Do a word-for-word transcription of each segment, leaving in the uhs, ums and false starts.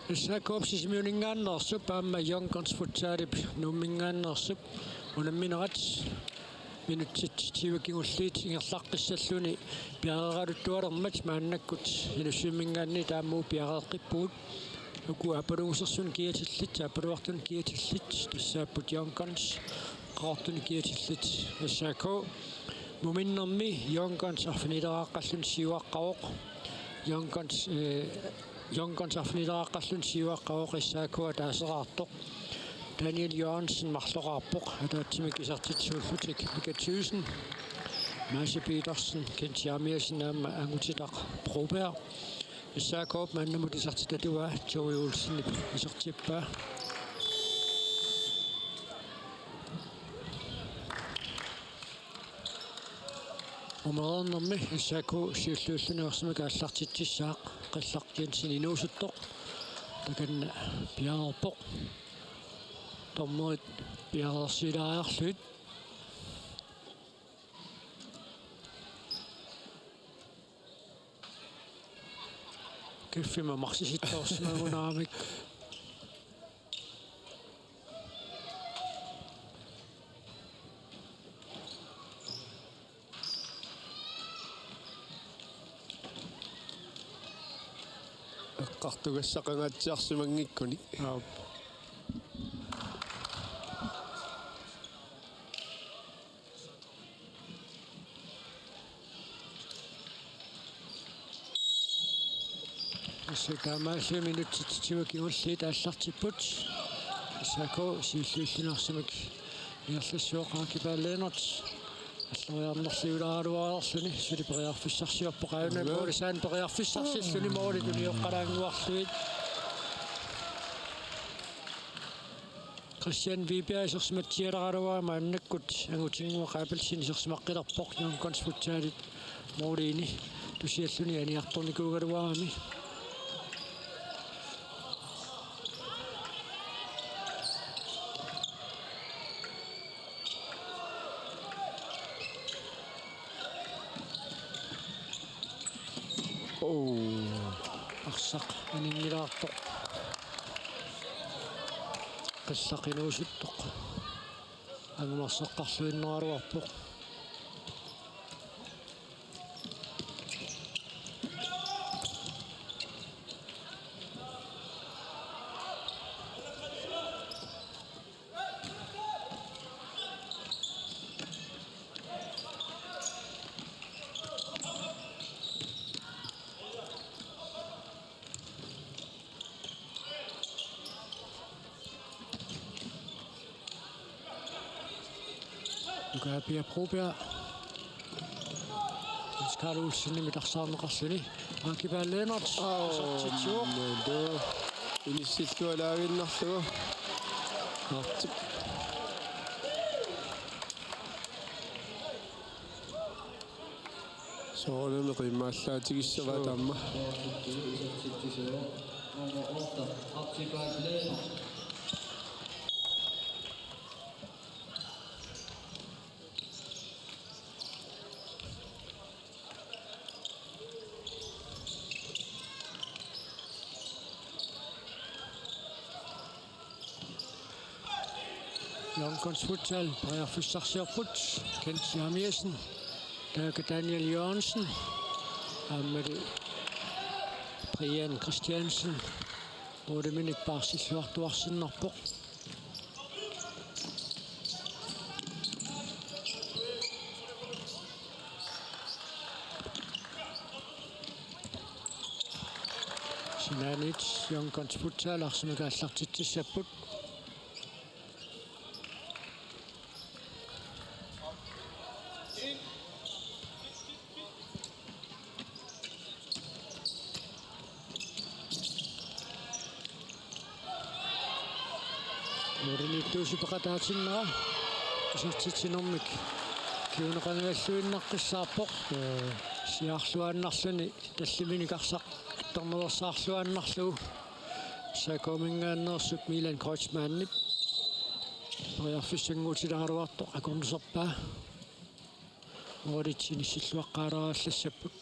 S A K-p Sisimiuninngaanneersup aamma Young Guns Futsalip Nuumminngaanneersup unamminerat minutsit tyve kingulliit ingerlaqqissalluni piareeraluttualermat maannakkut Inussivimminngaanniit aamma piareeqqippugut. Uku aappalugusersunik kiatillit, aappaluartunik kiatillit tassaapput Young Guns, Qaqortunik kiatillit S A K. Muminnermi Young Guns arfinileraqqalluni siuaqqavoq. Young Guns, eh, Young Guns arfinileraqqalluni siuaqqavoq, S A K ataaseraartoq. Daniel Jørgensen marloqarpoq, ataatsimik isertitsisuullutik Mika Thyssen, Mads Petersen, Kent Jeremiassen aamma Angutitaq Broberg. S A K-p maannamut isertitaq Joey Olsenip isertippaa. Umereernermi S A K siulliulluni arsamik aallartitsissaaq, Qillaq Jensen inuusuttoq. Takanna piareerpoq. Dommerit piareersilaariarlugit. Kiffima marsisittoorsimagunarami. Eqqartugassaqangaatsiarsimanngikkuni. Aap. Tassa taamaalilluni minutsit tyve kingulliit aallartipput. S A K siulliulluni arsamik ingerlassivoq. Akipaat Lennert alloriarnerliulaaraluareerluni suli periarfissarsiorpoq, aajuna. Joo. Moorisaani periarfissarsiorluni moolit unioqqalaannguarlugit. Christian Vibjerg isersimatsialeraluarami maannakkut, Angutinnguaq Abelsen isersimaqqilerpoq Young Guns Futsalit mooliini tusialluni aniartornikuugaluarami. Oo. Arsaq aninngilaartoq. Qillaq inuusuttoq angumerseqqarluinnaraluarpoq. Nuka Pia Broberg. Jens Karl Olsenimit arsaarneqarluni. Akipaat Lennert. Aa, isertitsivoq. Nado. Inissillualaaginnarlugu. Artip. Soorunami qiimmaallaatigissavaa. Suu. Taama. Young Guns Futsal periarfissarsiorput. Kent Jeremiassen, taakku Daniel Jørgensen, aammali Brian Christiansen måliminik paarsilluartuarsinnarpoq. Sinaaniit Young Guns Futsal arsamik aallartitsissapput. Nurinittuusi peqataatinnera isertitsinermik kinguneqangajalluinnaqqissaarpoq. Ee, siaarluaannarluni talliminik arsaq attornaveersaarluaannarlugu S A K-minngaanneersup Milan Kreutzmannip periarfissannguutileraluartoq akornuserpaa. Målit inissilluaqqaalaagallassapput.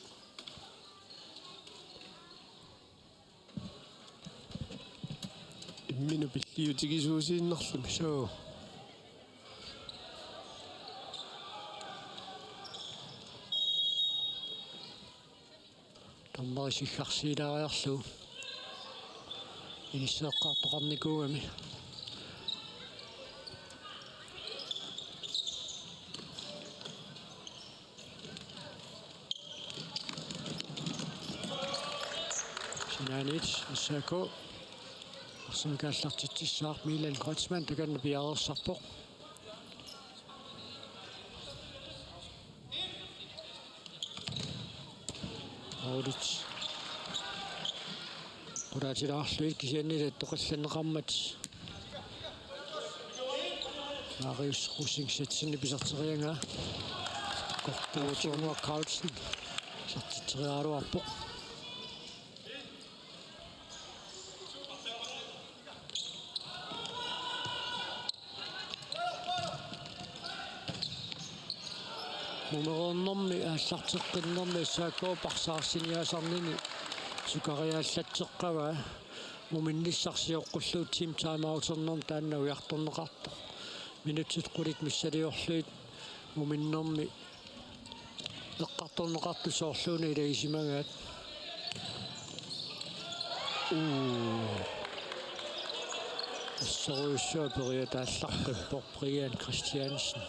Imminut pilliutigisuusiinnarluni. Suu. Dommeri siggarsiilaariarlugu. Inisseeqqaartoqarnikuugami. Sinaaniit S A K arsamik aallartitsissaaq. Milan Kreutzmann takanna piareersarpoq. Audit. Qulaatilaarlugit kisianni attoqqillanneqarmat. Marius Rosing Schätzini pisarteriaraa. Kortuutinguaq Carlsen. Pisarteriaraluarpoq. Mumereernermi aallarteqqinnermi S A K parsaarsiniaasarnini sukariaallatseqqavaa. Muminnissaq sioqqullugu team timeouternermi taanna ujartorneqartoq. Minutsit qulit missiliorlugit muminnermi eqqartorneqartut soorluuna ilagisimagaat. Uu. Assorujussuaq periataallaqqippoq Brian Christiansen.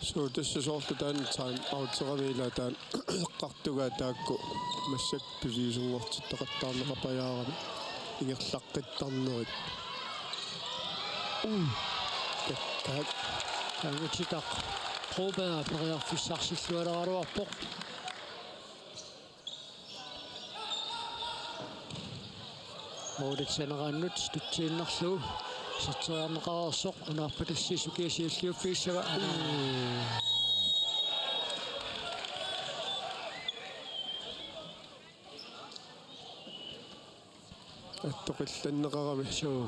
Suu, tassa soorlu taanna time outerami ilaa taanna eqqartugaa taakku massakkut pisiusunngortittaqattaarneqapajaarami ingerlaqqittarnerit. Uu. Takkaak. Angutitaq Broberg periarfissarsillualeraluarpoq. Målip saneraannut tutsiinnarlugu iserteriarneqareersoq, unaarpatassiit sukiat siulliuffigissavaat. Attoqqillanneqarami. Suu.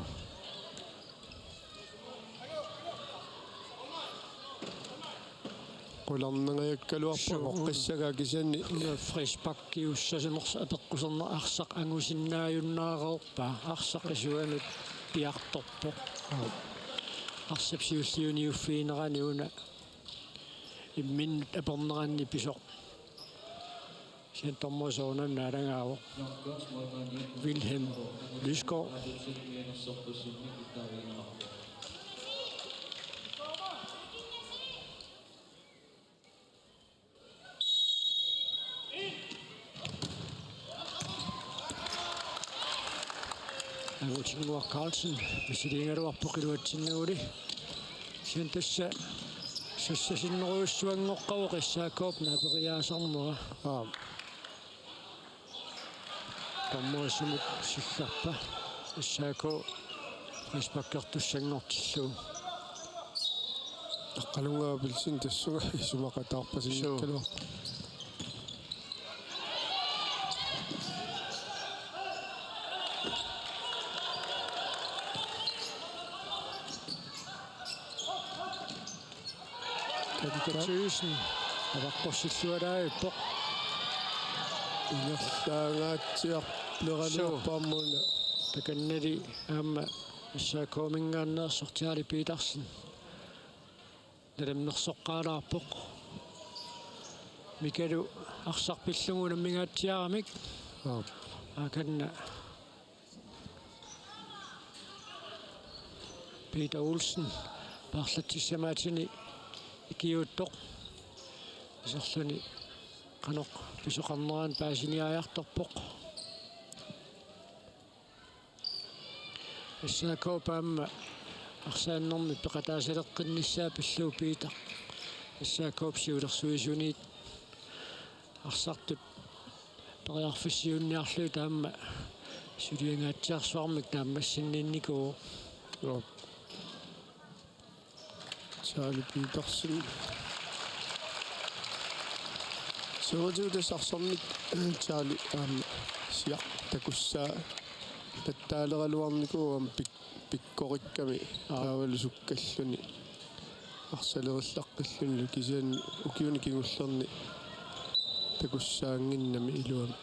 Qularnangajakkaluarpoq. Suu. Oqqissagaa kisianni. Una frisparkiussasimersoq apeqquserneq arsaq angusinnaajunnaarpaa. Arsaq isuanut piartorpoq. Arsap siulliuniuffiginerani una imminnut aperneranni pisoq. Kisianni dommerit soorunami naalagaavoq. Wilhelm Lysgaard. Angutinnguaq Carlsen, missiliigaluarpoq iluatsinnaguli. Kisianni tassa sassasinnerujussuanngoqqavoq S A K-p naaperiaasarnera. Aap. Dommerit sumut siggarpa S A K frisparkertussanngortillugu. Aqqalunnga Pilsin tassunga isumaqataarpasinngikkaluarpoq. Suu. Katika Thyssen avaqqussillualaavippoq. Ingerlaangaatsiarleraluarpoq. Suu. Aamma takannali aamma S A K-minngaanneersoq Charlie Petersen. Nalammersoqqaalaarpoq. Mikalu arsaq pillugu unammingaatsiaramik. Aap. Aakanna Peter Olsen paarlatsissamaatini ikiuuttoq. Iserluni qanoq pisoqarneranik paasiniaajartorpoq. S A K-p aamma arsaannermi peqataasaleqqinnissaa pillugu Peter. S A K-p siulersuisuniit arsartut periarfissiunniarlugit aamma suliangaatsiarsuarmik naammassinninnikuuvoq. Joo. Charlie Petersen. Soorlu tassa arsarnermik Charlie aamma siaq takussaa tattaaleraluarnikuuvoq aamma pik-, pikkorikkami. Aap. Taavalu sukkalluni. Arsalerillaqqilluni kisianni ukiuni kingullerni takussaannginnami iluamik.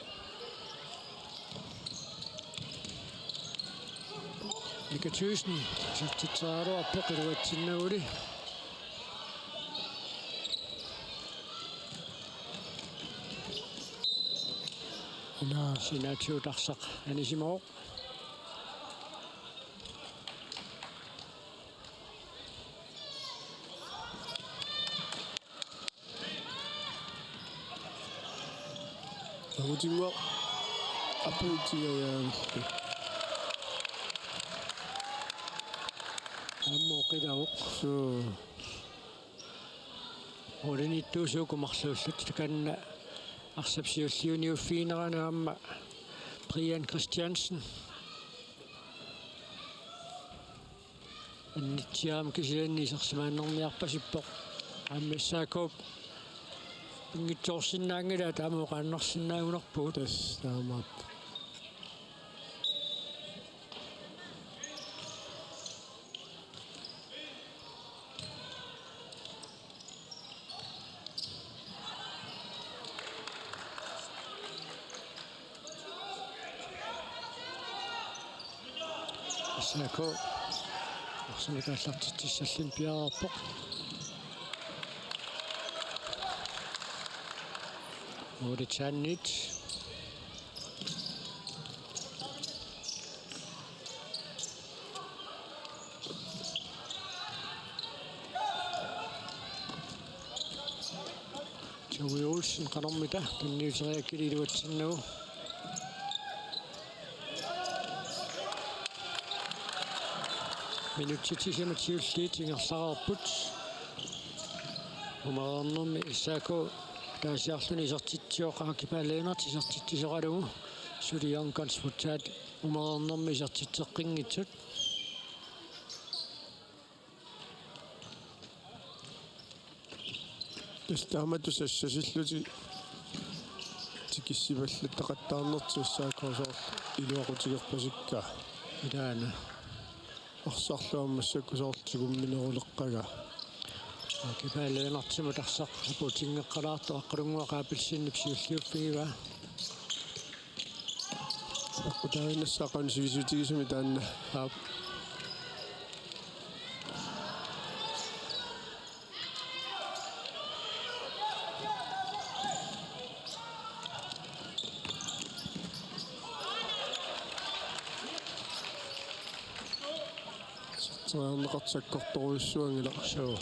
Mika Thyssen isertitseriaraluarpoq iluatsinnaguli. Ila. Sinaatigut arsaq anisimavoq. Angutinnguaq apuutigajaavippi. Aamma oqilavoq. Suu. Målimiittuusut uku marluullutik, takanna arsap siulliuniuffiginerani aamma Brian Christiansen. Annitsiaam kisianni isersimaannarniarpasippoq. Aamma S A K-p pinngitsoorsinnaanngilaat aamma oqaannarsinnaagunarpugut. Tassa taamaappoq. S A K arsamik aallartitsissalluni piareerpoq. Moritz Hanit. Joey Olsen qanormita tunniuteriakkili iluatsinnagu. Minutsit sisamat siulliit ingerlareerput. Umareernermi S A K ataasiarluni isertitsivoq, Aki Palle Lennert isertitsisoralugu, suli Young Guns Futsal umareernermi isertitseqqinngitsut. Tassa taamatut sassasillutik tikissipallattaqattaarnertik S A K soorlu iluaqutigerpasikkaa. Ilaana. Arsarlu aamma massakkut soorlu tigummineruleqqagaa. Aki Palle Lennertimut arsaq apuutinngeqqalaartoq Aqqalunnguaq Abelsenip siulliuffigivaa. Aqqutaaginnassaaq qanoq sivisutigisumik taanna. Aap. Iserteriarneqartoq sakkortorujussuanngilaq. Suu.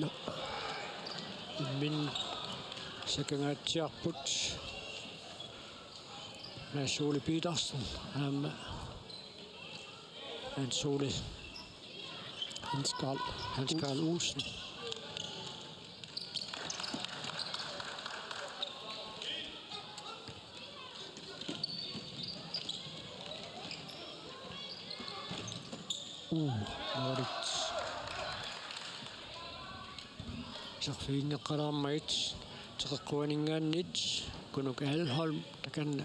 Naa. Imminut sakangaatsiarput. Mads Ole Petersen aamma Hans Ole. Hans Karl. Hans Karl Olsen. Uu, Moritz. Iserfiginngeqqalaarmagit teqeqquaninngaanniit Kunuk Alholm takanna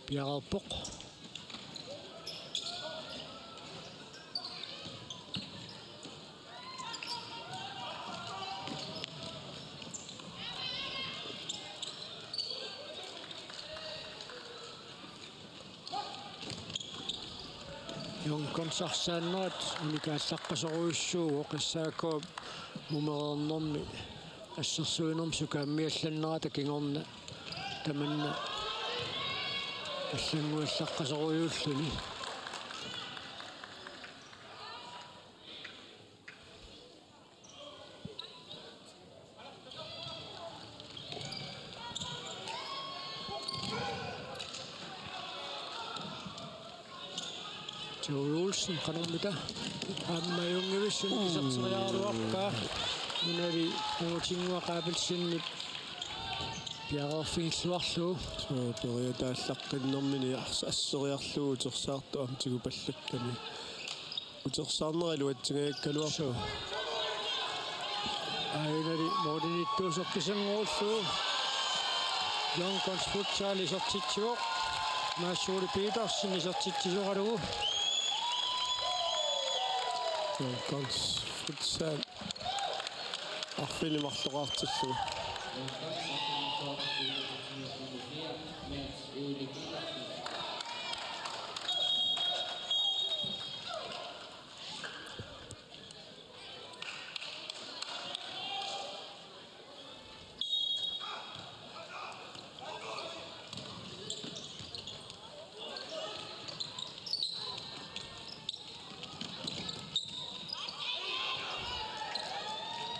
piareerpoq. Young Guns arsaanerat unikaallaqqasorujussuuvoq, S A K-p umareernermi assersuinermi sukaammiallannerata kingorna tamanna allannguallaqqasorujuulluni. Joey Olsen qanormita aamma ajunngivissumik iserteriaraluarpaa. Unali Angutinnguaq Abelsenip piareerfigilluarlugu. Suu, periataallaqqinnermini ars-, asseriarlugu utersaartoq aamma tigupallakkami. Utersaarnera iluatsingajakkaluarpoq. Suu. Aajunali målimiittuusoq kisanngoruullugu. Young Guns Futsal isertitsivoq. Mads Ole Petersen isertitsisoralugu. Young Guns Futsal arfineq-marloqartillugu.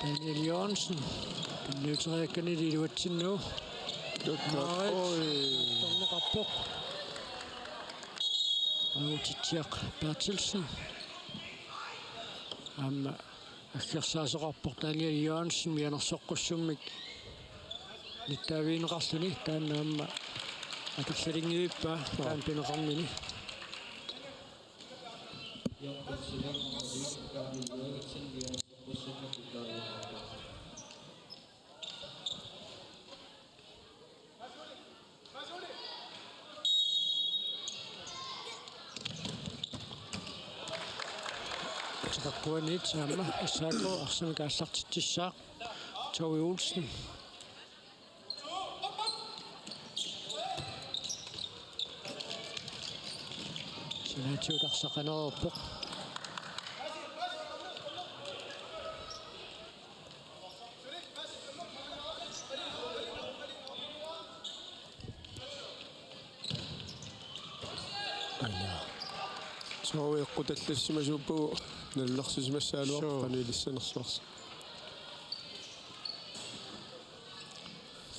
Daniel Jørgensen, pinniuteriakkani iluatsinnagu. Oi. Torneqarpoq. Autitsiaq Berthelsen. Aamma aggersaasoqarpoq Daniel Jørgensen mianersoqqussummik nittaavigineqarluni, taanna aamma akerlilinngivippa taanna pineqarnini. Uteqaqquaniit aamma S A K arsamik aallartitsissaaq. Toby Olsen. Sinaatigut arsaq qaneerpoq. Aja. Toby eqqutallassimasuuppugut nalornissisimassagaluarpoq. Suu. Qanoq ilissanersuarsi.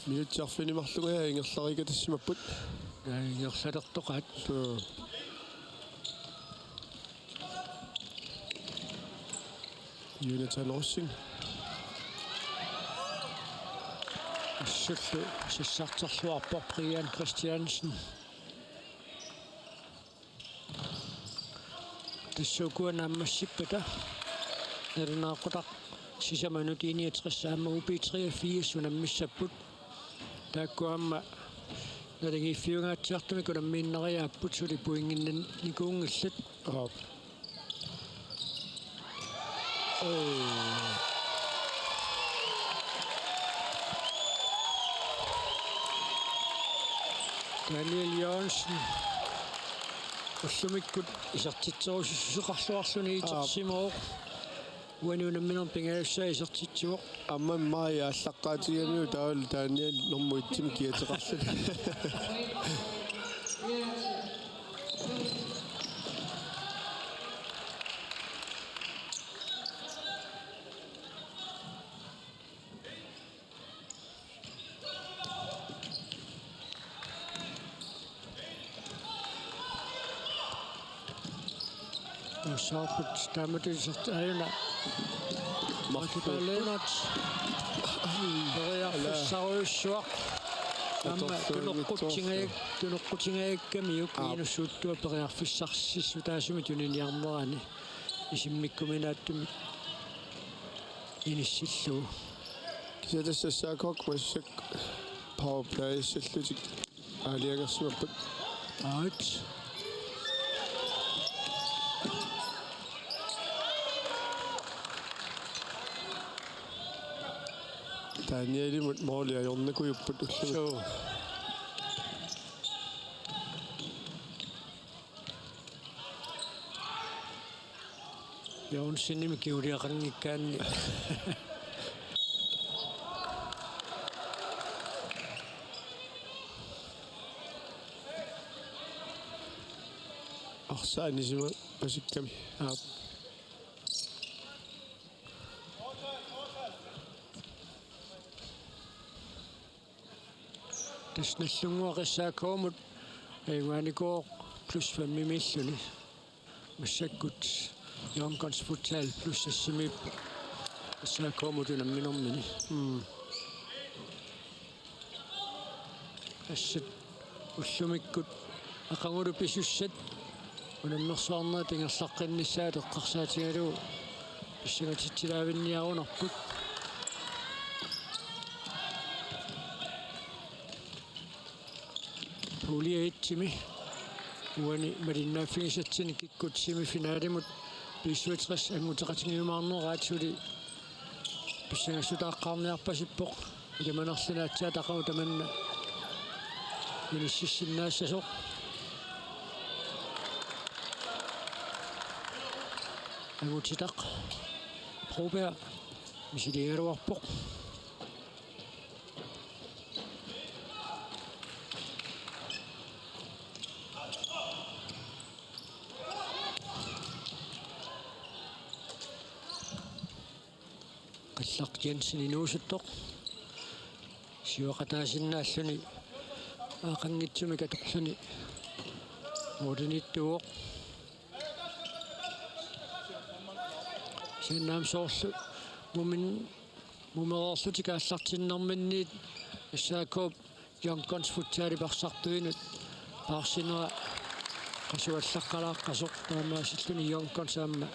Minutsit arfineq-marluk ingerlariikkatsissimapput. Ja, ingerlalertoqaat. Suu. Jonathan Rosing. Assullu sassarterluarpoq Brian Christiansen. Tassa ukua naammassippata nalunaaqutaq sisamanut I niogtres aamma U B treogfirs unammissapput. Taakku aamma naligiiffiungaatsiartumik unammiinnariaapput suli pointinnikuunngillat. Aap. Oi. Daniel Jørgensen. Ullumikkut isertitserusussuseqarluarluni. Aap. Itersimavoq. Uani unamminermi pingajussaa isertitsivoq. Aamma maani aallaqqaatigamiuk taavalu Daniel normu et-imik kiateqarluni. Usaarput taamatut iserti-, aajuna. Marluupput. Marluupput. Periarfissarujussuaq. Aamma atorluunngitsoorlu. Tunoqqutingajak-, tunoqqutingajakkamiuk. Aap. Inussuttua periarfissarsissutaasumik tuniniarnerani. Isimmikkuminaatsumik inissillugu. Kisianni tassa S A K-kut massakkut powerplay-issallutik aalajangersimapput. Aat. Danielimut måli ajornakujupput ullumi. Suu. Jørgensenimik kinguliaqanngikkaanni. Arsaq anisimappasikkami. Aap. Tassa Nagdlunguaq S A K-mut ajugaanikuuvoq plus femimiilluni. Massakkut Young Guns Futsal plus seksimiippoq S A K-mut unamminermini. Mm. Assut ullumikkut aqagulu pisussat unammersuarnerit ingerlaqqinnissaat eqqarsaatigalugu pissangatitsilaavinniarunarput. Pulje et-imi uani malinnaaffigisatsinnut kikkut semifinalimut B syvogtres anguteqatigiumaarneraat suli pissangassutaaqqaarniarpasippoq. Ilamanerluni aatsaat aqagu tamanna inississinnaassasoq. Angutitaq Broberg misiligaluarpoq. Qallaq Jensen inuusuttoq. Siuaqataasinnaalluni aaqanngitsumik atorluni. Mooriniittuuvoq. Siannaam soorlu mumin-, mumereerlutik aallartinnerminniit S A K-p Young Guns Futsalip arsartuinut paarsinera qasuallaqqalaaqqasoq taamaasilluni Young Guns aamma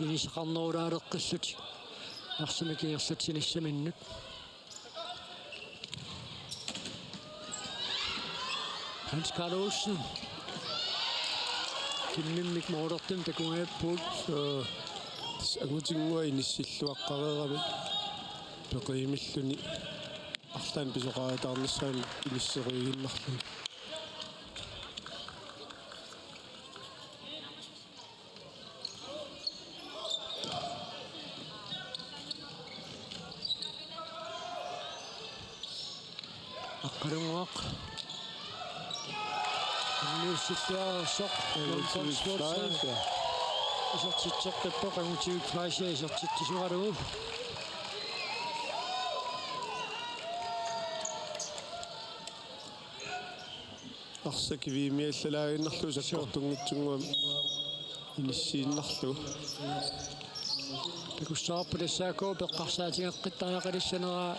inisaqarnerulaaleqqillutik arsamik ingerlatsinissaminnut. Hans Karl Olsen. Kimmimmik målertunik takugaappugut. Suu. Tassa angutinnguaq inissilluaqqareerami peqiimilluni arlaannik pisoqarataarnissaanut inisseruiginnarluni. Aqqalunnguaq. Unnuissilluarsoq. Young Guns Sports. Isertitseqqippoq, Angutivik Fleischer isertitsisoralugu. Arsaq kivimmiallalaaginnarlugu sakkortunngitsunnguamik inissiinnarlugu. Takussavarput S A K-p eqqarsaatigeqqittariaqalissaneraa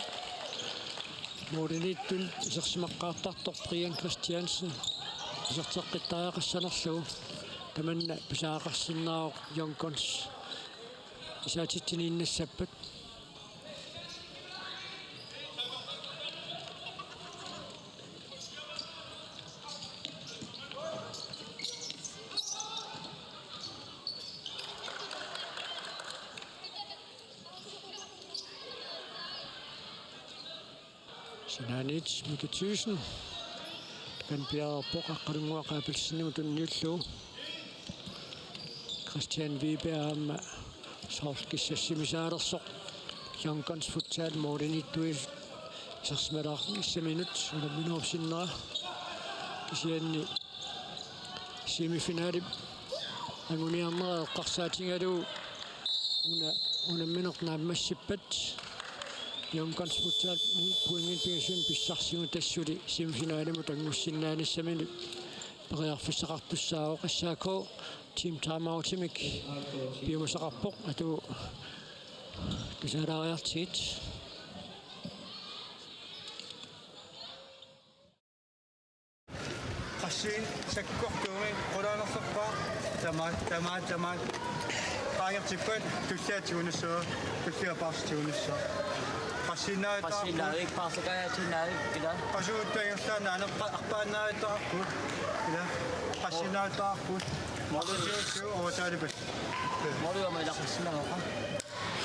mooriniittunut isersimaqqaartartoq Brian Christiansen iserteqqittariaqassanerlugu. Tamanna pisariaqarsinnaavoq Young Guns isaatitsiniinnassappat. Sinaaniit Mika Thyssen. Kan piareerpoq Aqqalunnguaq Abelsenimut tunniullugu. Christian Vibe aamma soorlu kissassimisaalersoq Young Guns Futsal mooriniittuisa isersimalaarnissaminut unamminerup sinnera. Kisianni semifinalip anguniarnera eqqarsaatigalugu una-, unammineq naammassippat Young Guns Futsal pointit pingasunik pissarsivoq, tassa suli semifinalimut anngussinnaanissaminut periarfissaqartussaavoq. S A K team timeoutimik piumasaqarpoq, atugut tusaalaariartigit. Qassiin sakkortuumik qulaanersorpaa. Tamaat, tamaat, tamaat. Qaangertippat tulliani tigunissaa, tullia paarsi tigunissaa. Qassiinnaavittaa. Qassiinnaavik, paarlakaajaatinnaavik, ila. Qasuuttuingerlaannaq aneqqa arpaannaavittarput, ila. Qassiinnaavittarput. Molu. Qassiutsu ootaalipassi. Molu aamma ila qassiinnaavoq.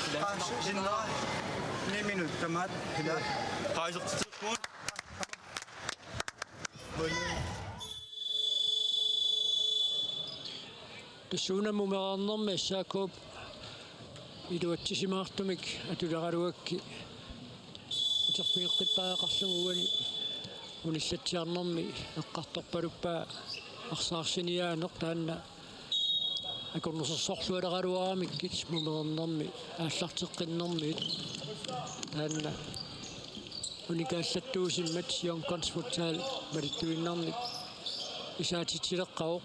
Ila. Qassiinnaavik. Ni minut tamaat, ila. Qaasertitserput. Tassuuna mumereernermi S A K-p iluatsisimaartumik atuleraluakkit uterfigeqqittariaqarlugu uani unillatsiarnermi eqqartorpaluppaa arsaarsinnaaneq, taanna akornusersorluararaluaramikkit mumereernermi aallarteqqinnermiit, taanna unikaallattuusimmat Young Guns Futsal malittuinnarnik isaatitsileqqavoq.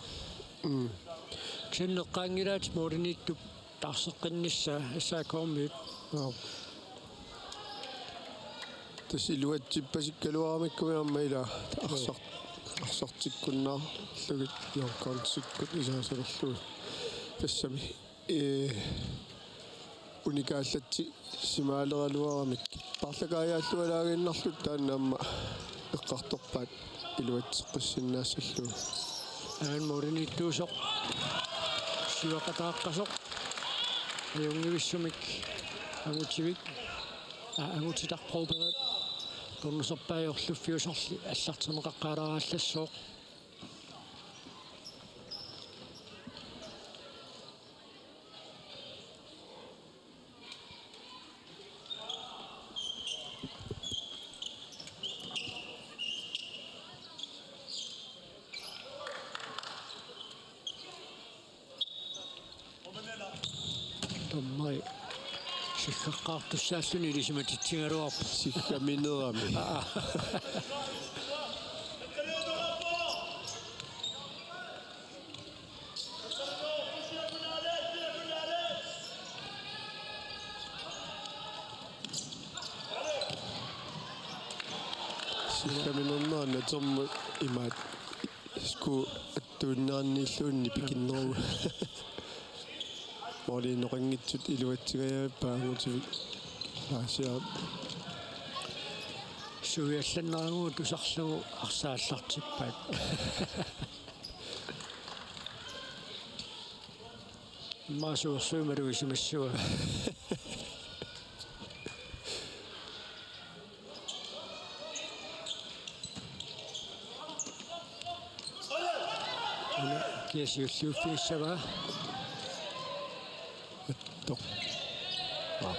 Mm. Kisianni eqqaanngilaat mooriniittup taarseqqinnissaa S A K-miut. Joo. Tassa iluatsippasikkaluaramikkummi aamma ila arsar-, arsartikkunnaarlugit Young Gunsikkut isaasalerlugit. Tassami, ee, unikaallatsi- simaaleraluaramik. Paarlakaajaallualaaginnarluta taanna aamma eqqartorpaat iluatseqqissinnaassallugu. Aamma mooriniittuusoq. Siuaqataaqqasoq. Ajunngivissumik. Angutivik. Aa, Angutitaq Broberg. Cornerserpaajulluffiusarli allartinneqaqqaalaarallassaaq. Dommeri siggaqqaartussaalluni ilisimatitsigaluarpoq. Siggaminerami. Aa. Siggaminernerani atormat imaat sku attuunnaanniilluunni pikinneruvoq. Måliinneqanngitsut iluatsingajappaa Angutivik. Aasiaat. Suiallannaragut tusarlugu arsaq aallartippaat. Immaqa suersuit malugisimasuat. Una kia siulliuffigissavaa? Attoq. Aa.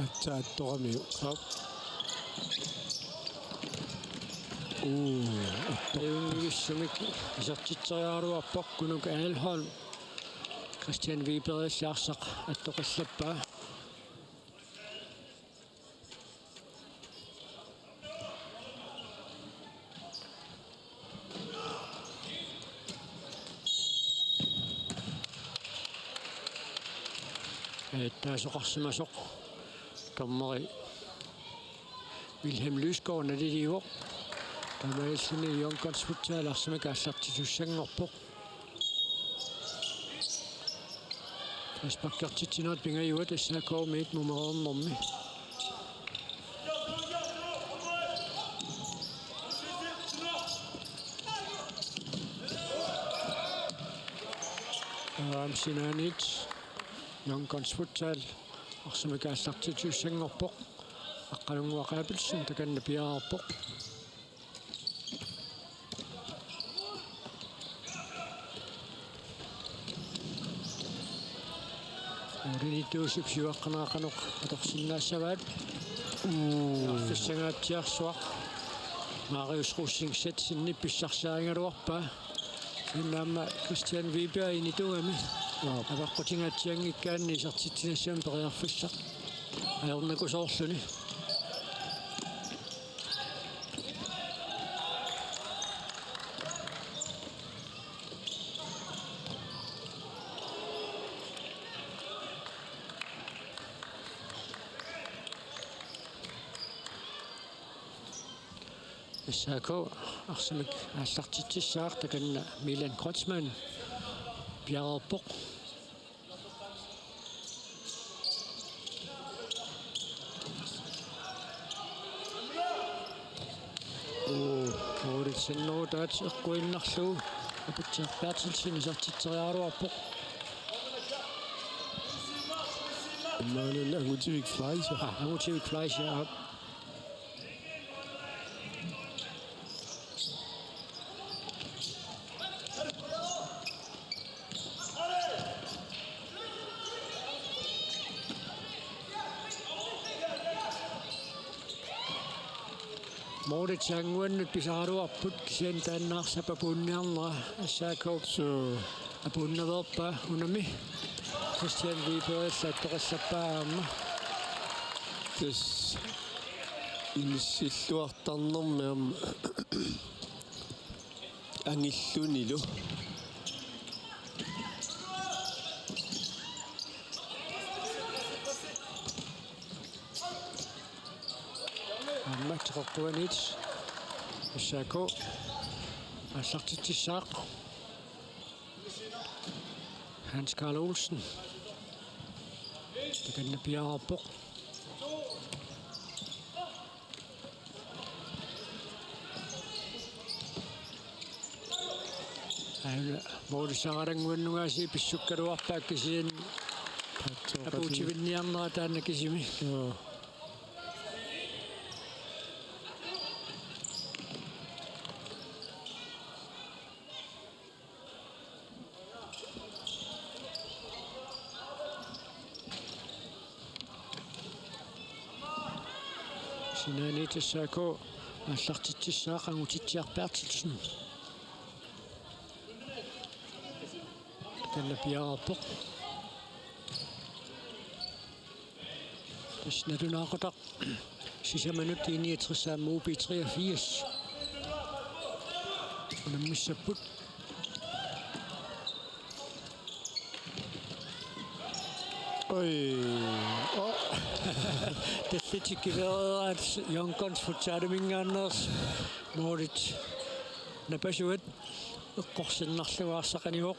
Aatsaat attoramiuk. Aap. Uu, attoq. Ajunngivissumik isertitseriaraluarpoq Kunuk Ahlholm. Christian Wibergilli arsaq attoqallappaa. Ajattaasoqarsimasoq dommeri Wilhelm Lysgaard naliliivoq. Taamaalilluni Young Guns Futsal arsamik aallartitussanngorpoq. Frisparkertitsinerit pingajuat S A K-miit mumereernermi. Aamma sinaaniit Young Guns Futsal arsamik aallartitussanngorpoq. Aqqalunnguaq Abelsen takanna piareerpoq. Ulinituusip siuaqqaneqanuk atorsinnaassavaat. Uu. Arfissangaatsiarsuaq. Marius Rosing Zetsenip pissarsiarigaluarpaa. Kisianni aamma Christian Wiberg inituugami. Aap. Avaqqutinngatsianngikkaanni isertitsinissami periarfissaq ajornakusoorluni. S A K arsamik aallartitsissaaq, takanna Milan Kreutzmann piareerpoq. Uu, Moritz Sennerutaat eqquinnarlugu Aputsiaq Berthelsen isertitseriaraluarpoq. Imaanun Angutivik Fleischer. Aa, Angutivik Fleischer, aap. Moritz Anguannut pisaraluarput, kisianni taanna arsap apuunniarnera S A K. Suu. Apuunnaveerpaa unami. Christian Wibergilli attoqallappaa aamma. Tassa inissilluartarnermi aamma angillunilu. Aamma teqeqquaniit S A K aallartitsissaaq. Hans Karl Olsen. Takanna piareerpoq. Aana Moritz Aranguannungaasiit pissukkaluarpaat kisianni apuutivinniarnera taanna kisimi. Joo. Sinaaniit S A K aallartitsissaaq, Angutitsi Arp Berthelsen. Takanna piareerpoq. Tassa nalunaaqutaq sisamanut I niogtres aamma U B treogfirs unammissapput. Oj. Oh. Tallitik kivereeraat Young Guns Futsaliminngaanneersut målit napasuat eqqorsinnarlugu arsaq anivoq.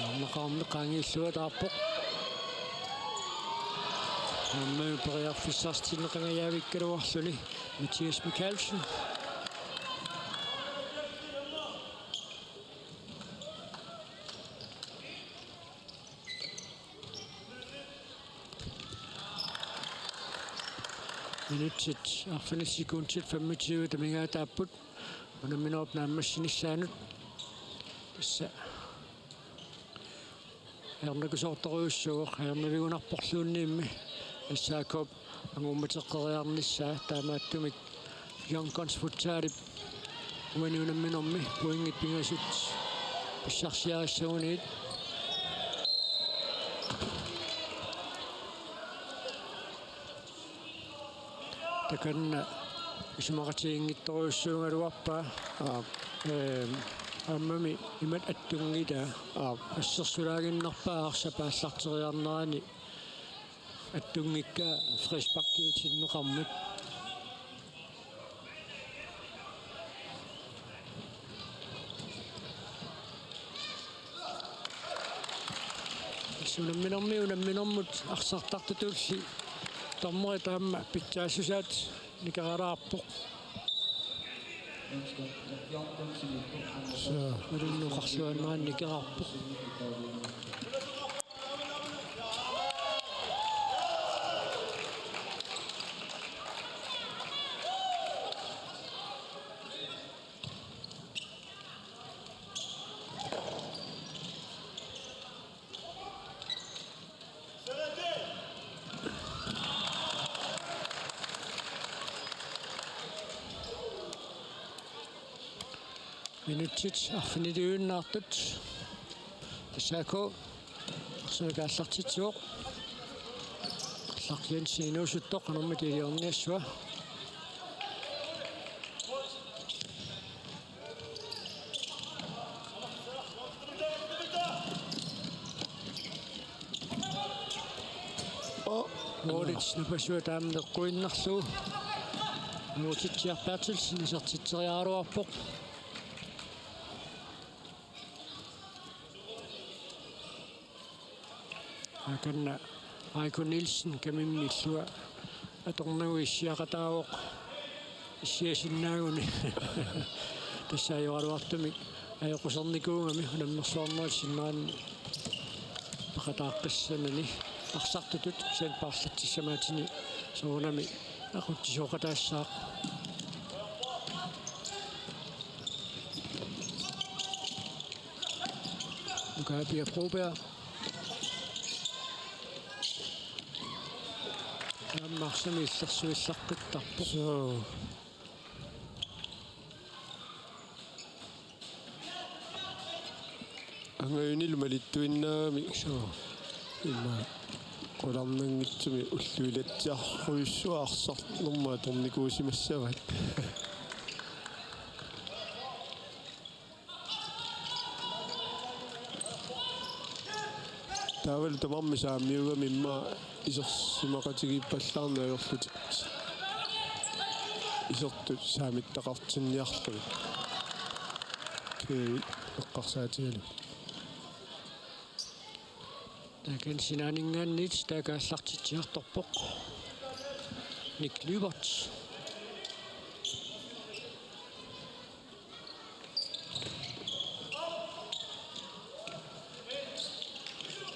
Aamma qaammat qaangiulluataarpoq. Aamma periarfissartinneqangajavikkaluarluni Mathias Michaelsen. Minutsit arfineq-sekundit femogtyve amigaataapput unamminerup naammassinissaanut. Tassa ajornakusoortorujussuuvoq, ajornavigunarporluunniimmi S A K-p angummateqqeriarnissaa, taamaattumik Young Guns Futsalip uani unamminermi pointit pingasut pissarsiarissagunigit. Takanna isumaqatiginngitsorujussuugaluarpaa. Aap. Ehm, aammami imatut attunngilaa. Aap. Assersulaaginnarpaa arsap aallarteriarnerani attunngikkaa frisparkiutinneqarmat. Unamminermi unamminermut arsartartutulli dommerit aamma pitsaassusaat nikeralaarpoq. Suu, ulunnuqarsuannaani nikerarpoq. Minutsit arfiniliuinnaartut. S A K arsamik aallartitsivoq. Clark Jensen inuusuttoq qanormita iliorniassava. Målit napasua taama eqquinnarlugu. Angutitsi Arp Berthelsen isertitseriaraluarpoq. Takanna Aiko Nielsen kamimmi illua atornagu issiaqataavoq. Issiasinnaaguni. Tassa ajoraluartumik ajoqusernikuugami unammersuarnerit sinneranni peqataaqqissaanani arsartutut kisianni paarlatsissamaatini soorunami aqutsisooqataassaaq. Nuka Pia Broberg. Aamma arsami illersuillaqqittarpoq. Suu. Angajunilu malittuinnarami. Suu. Ima qularnanngitsumik ulluilatsiarujussuaq arsarnermut atornikuusimassavaat. Taavalu tamarmik saamiugami immaqa isersimaqatigiippallaarneq ajorlutik. Isertut saamittaqartinniarlugit. Kei eqqarsaatigalugu. Takanna sinaaninngaanniit taakku aallartitsiartorpoq. Nick Lyberth.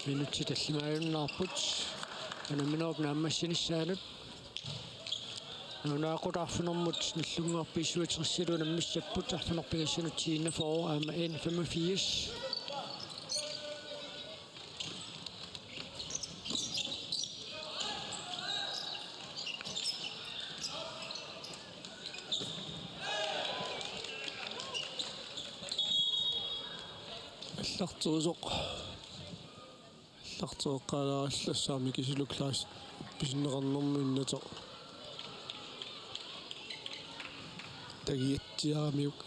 Minutsit tallimaajunnaarput. Unamminerup naammassinissaanut. Nunaqutaq arfinermut nallunnguarput B syvogtresilu unammissapput, arfineq-pingasunut T enogfyrre aamma N femogfirs. Allarterisoq. Allartereqqaalaarallassaaq Mikisilu Kleist pissinneqarnermut innateq tagiatsiaramiuk.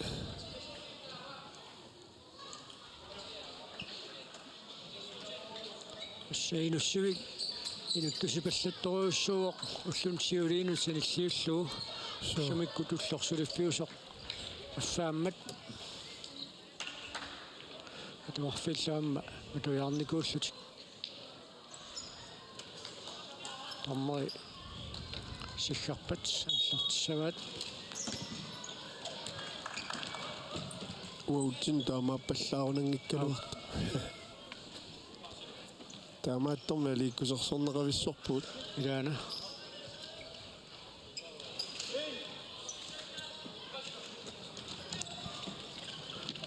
Tassa Inuk Sivik inuttusipallattorujussuuvoq ulluni siuliini sanilliullugu. Suu. Ullumikkut ulloq suliffiusoq affaammat. Atuarfiillu aamma matujaarnikuullutik. Dommeri siggarpat aallartissavaat. Uagutsinnut taamaappallaarunanngikkaluartoq. Taamaattormi aliikkusersorneqavissorpugut. Ilaana.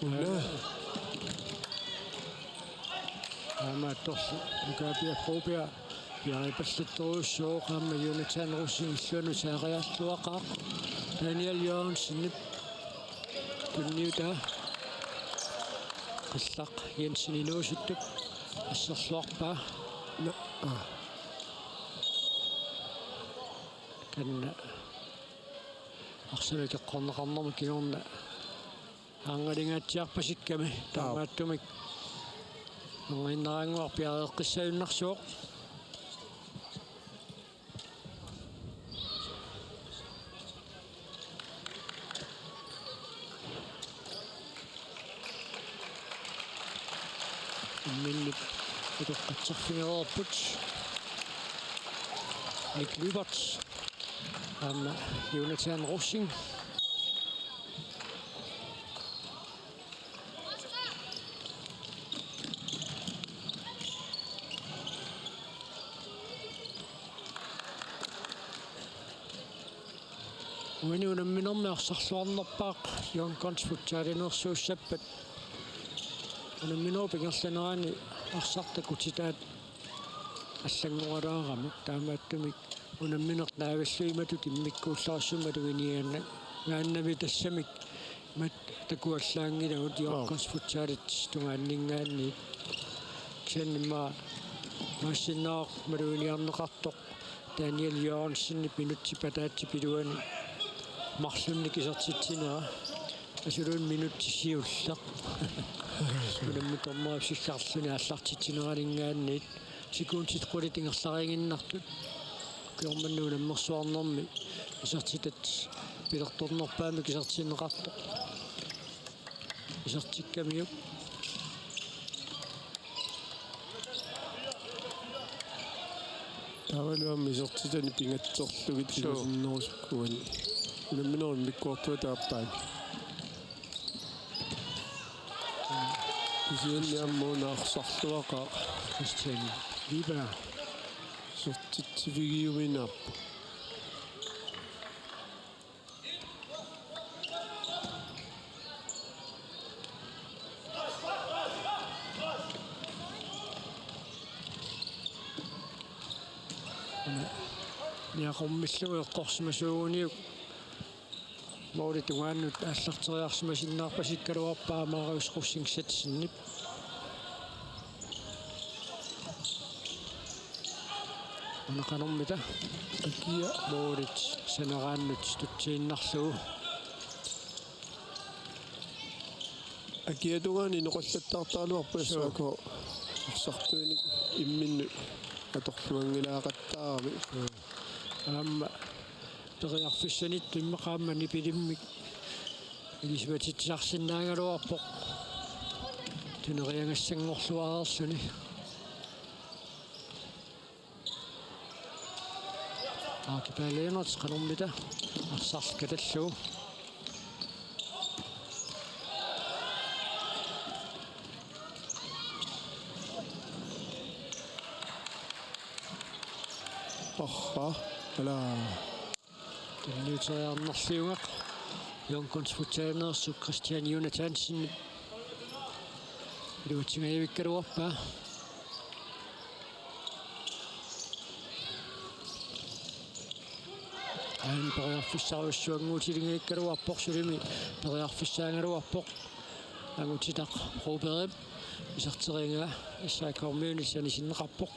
Una. Aamma torsu. Nukaapia Kobia. Piaripallattorujussuuvoq aamma Jonathan Rosing illuanut saariarluaqaaq. Daniel Jørgensenip tunniutaa. Qillaq Jensen inuusuttup asserluarpaa. Taanna arsamik eqqorneqarnermut kingorna aangalingaatsiarpasikkami. Aap. Taamaattumik anginnaraannguaq piareeqqissagunarpoq. Imminnut utoqqatserfigereerput. Nick Lyberth aamma Jonathan Rosing. Uani unamminermi arsarluarnerpaaq Young Guns futsalineersuussappat. Unamminerup ingerlanerani arsaq takutitaat allanngoralaaramik, taamaattumik unammineq naagalluimatut immikkuullarissummat tuinianna-, -gaannami tassamik mat takuallaanngilagut Aap. Young Guns futsalit tungaanninngaanniit. Kisianni immaqa Maassinnaaq maluginiarneqartoq Daniel Jørgensenip minutsit ataatsip iluani marlunnik isertitsinera. Asuluunniit minutsit siulleq. Unamminermi dommerip siggarluni aallartitsineraninngaanniit sekundit qulit ingerlariiginnartut. Ukioq manna unammersuarnermi isertitat pilertornerpaamik isertinneqartoq. Isertikkamiuk. Taavalu aamma isertitani pingatserlugit Suu. Ilusinnarusukkuani. Unamminerup immikkoortuata aappaani. Kisianni aamma una arsarluaqaaq. Christian Wiberg. Isertitsivigiuminaappoq. Niaqormillugu eqqorsimasuuguniuk måli tungaanut aallarteriarsimasinnaarpasikkaluarpaa Marius Rosing Zetsenip. Una qanormita? Akia. Målit saneraannut tutsiinnarlugu. Akia tungaanut inoqallattaartaraluarpoq Suu. S A K arsartuinik imminnut atorluanngilaaqattaarami. Aamma periarfissanit immaqa aamma nipilimmik ilisimatitsisarsinnaagaluarpoq. Tuneriagassanngorluareerluni. Aakipaa Lennert qanormita arsaq katallugu. Aha, ala. Tunniuteriarnerliugaq Jørgen Sputtaneersup Christian Jonathansen iluatsingajavikkaluarpaa. Aana periarfissarujussuanngutilinngikkaluarpoq, sulimi periarfissaagaluarpoq Angutitaq Brobergip. Iserterigaa S A K-miunit sanisinneqarpoq.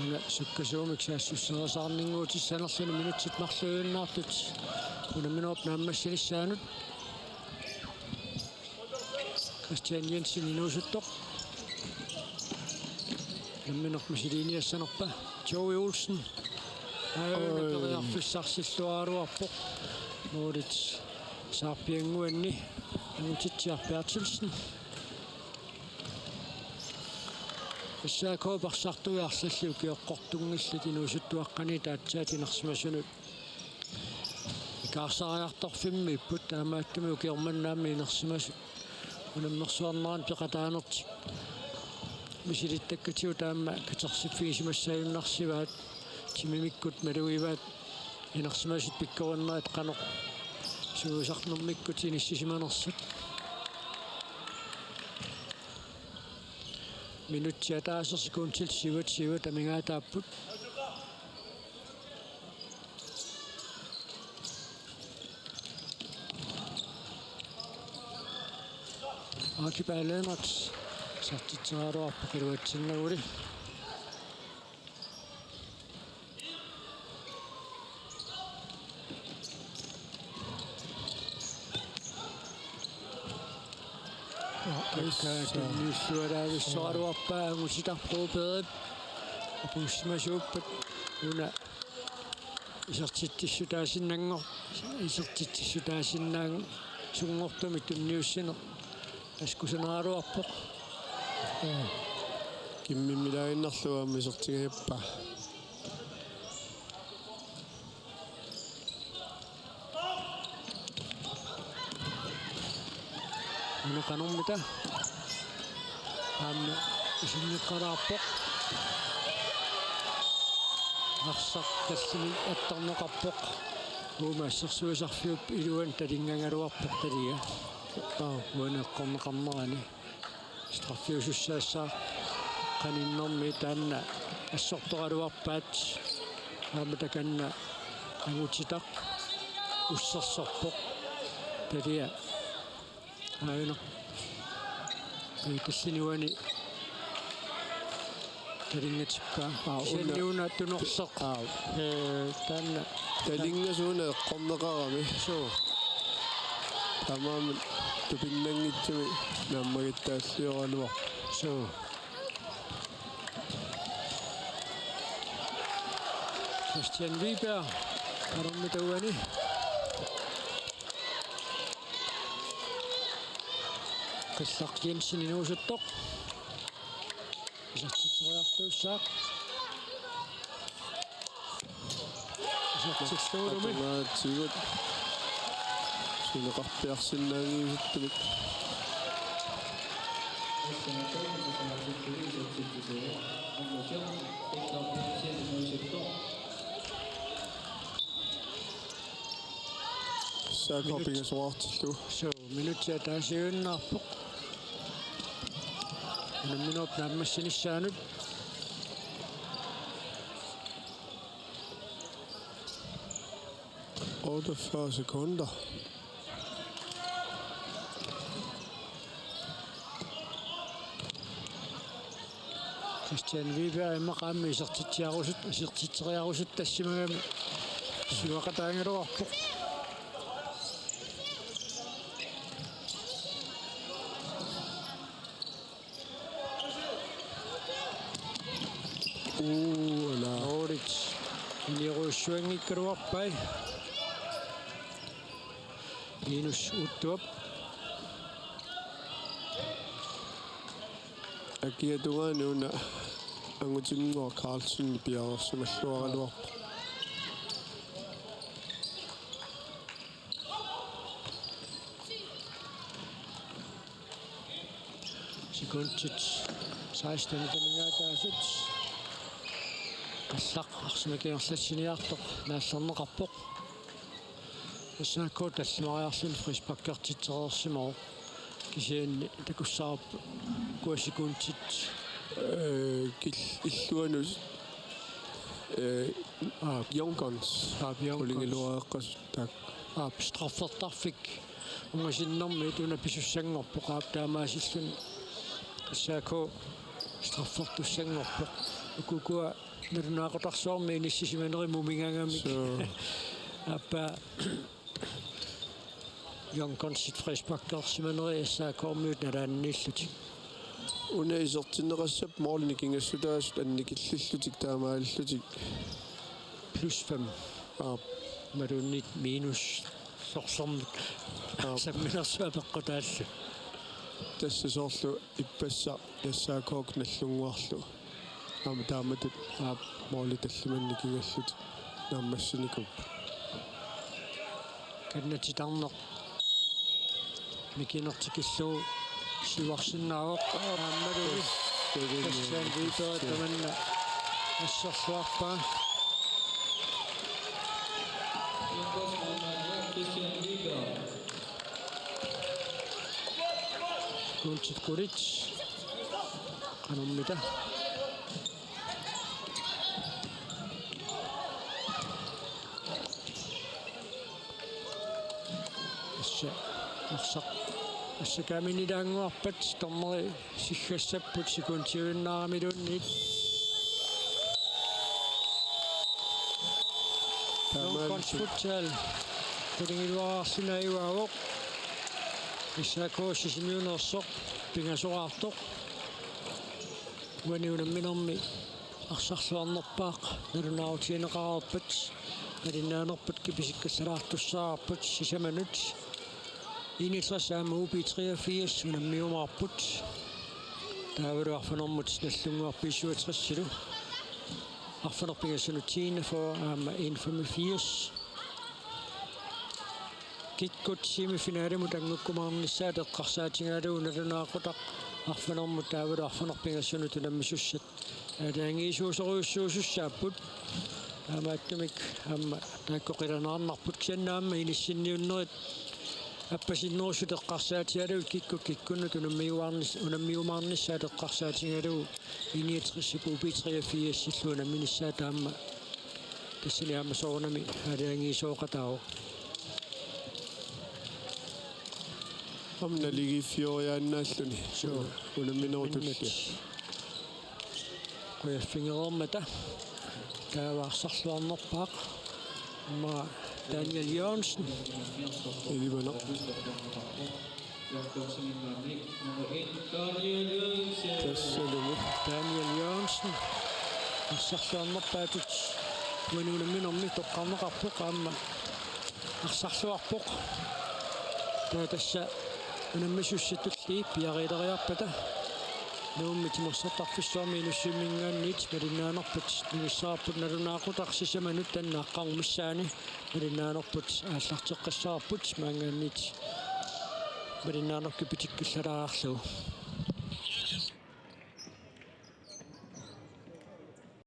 Una sukkasuumik saassusserisaarninnguutissanerluni minutsit marluinnartut unamminerup naammassinissaanut. Christian Jensen inuusuttoq. Nammineq misiliiniassanerpa Joey Olsen. Aana Oi. Periarfissarsilluaraluarpoq. Målit saarpiannguanni Angutitsiaq Berthelsen. S A K parsartui arlallit ukioqqortunngillat inuusuttuaqqani aatsaat inersimasunut. Ikaarsaariartorfimmiipput, taamaattumik ukioq manna aamma inersimasut unammersuarnerani peqataanertik misilittakkatigut aamma katersiffigisimassajunnaarsivaat, timimikkut malugivaat inersimasut pikkorinnerit qanoq sungiusarnermikkut inissisimanersut. Minutsit ataaseq sekundit syvogtyve amigaataapput. Aakip Lennert isertitseriaraluarpoq iluatsinnaguli. Aakkaat tunniulluaraavissoraluarpaa Angutitaq Brobergip. Apuussimasuuppat una isertitsissutaasinnanngor-, isertitsissutaasinnaasunngortumik tunniussineq askusanaraluarpoq. Kimmimmilaaginnarlugu aamma isertingajappaa. Una qanormita? Aamma isinneqqalaarpoq. Arsaq tallini attorneqarpoq. Uuma assersuisarfiup iluani talinngagaluarpoq talia. Aa, uani eqqorneqarnerani. Straffiusussaassaaq qaninnermi taanna assortoraluarpaat. Aamma takanna Angutitaq ussersorpoq. Talia aajuna. Ee, tallini uani talinngatippaa. Aa, kisianni una, una tunorsoq. Aa. Ee, taanna. Talinngasuuna eqqorneqarami. Suu. Taamaammat tupinnanngitsumik naammagittaalluaraluarpoq. Suu. Christian Wiberg, qanormita uani? Qillaq Jensen inuusuttoq. Isertitseriartuussaaq. Isertilluarumi. Atungaatsigut. Suneqarpiarsinnaanngitsumik. S A K pingasoqartillugu. Suu, minutsit ataasiinnarpoq. Unamminerup naammassinissaanut. Otteogfyrre sekunder. Christian Wiberg immaqa aamma isertitsiarusut-, isertitseriarusuttassimagami siuaqataagaluarpoq. Uu, ala. Målit iniorujussuanngikkaluarpai. Linus Uttuap. Akia tungaanut una Angutinnguaq Carlsen piareersimalluaraluarpoq. Sekundit seksten amigaataasut. Qallaq arsamik ingerlatsiniartoq naallerneqarpoq. S A K tallimariarluni frisparkertitsereersimavoq. Kisianni takussavarput ukua sekundit. Ee, kil-, illuanut, ee, Aap. Young Guns. Aap, Young Guns. Qulingiluareqqasut taakku. Aap, straffertarfik ungasinnermiit una pisussanngorpoq, aap, taamaasilluni S A K straffertussanngorpoq. Ukukua nalunaaqutarsuarmi inissisimanerit mumigaangamik. Suu. Aappaa Young Gunsit frisparkersimanerit S A K-miut nalaanniillutik. Una isertinneqassapput målini nikingassutaasut annikillillutik taamaalillutik. Plus fem. Aap. Imaluunniit minus sorlermik. Aap. Samminersuaq peqqutaallu. Tassa soorlu ippassaq S A K-kut Nagdlunguarlu. Aamma taamatut, aap, måli tallimanik nikingallutik naammassinikuupput. Kannatitarneq mikinertikillugu siuarsinnaavoq. Aammalu Christian Wiberg tamanna asserluarpaa. Sekundit qulit. Qanormita. Tassa arsaq, arsaq kaaminilaannguarpat dommeri siggassapput sekundiuinnaaramiluunniit. Taamaal- Young Guns Futsal qulingiluaarluni ajugaavoq. S A K Sisimiuneersoq pingasoraartoq. Uani unamminermi arsarluarnerpaaq nalunaarutigineqareerpat, malinnaanerput kipisikkallalaartussaavoq sisamanut. Enogtres aamma U B treogfirs unammiumaarput. Taavalu arfinermut Nagdlunguaq B syvogtresilu. Arfineq-pingasunut enogfyrre aamma enogfyrre. Kikkut semifinalimut anngukkumaarnissaat eqqarsaatigalugu nalunaaqutaq arfinermut taavalu arfineq-pingasunut unammisussat aalajangiisuusorujussuusussaapput. Taamaattumik aamma taakku qilanaarnarput, kisianni aamma inissinniunnerit appasinnerussut eqqarsaatigalugit kikkut kikkunnut unammiuaarnis-, unammiumaarnissaat eqqarsaatigalugu enogtresip U B treogfirsillu unamminissaat aamma tassani aamma soorunami aalajangiisooqataavoq. Aamma naligiiffioriaannaalluni. Suu. Unamminerup tullia. Qujaffigereermata. Taava arsarluarnerpaaq. Aamma Daniel Jørgensen. Ilimanaq. Tassalumi. Daniel Jørgensen. Arsarluarnerpaatut uani unamminermi toqqarneqarpoq aamma arsarluarpoq. Taava tassa unammisussat tulliit piareeriarpata Nuummi timersortarfissuarmi Inussivimminngaanniit malinnaanerput nuissaarput nalunaaqutaq sisamanut, taanna aqqaneq-missaani malinnaanerput aallarteqqissaarput maanngaanniit malinnaanerput kipitikkallalaarlugu.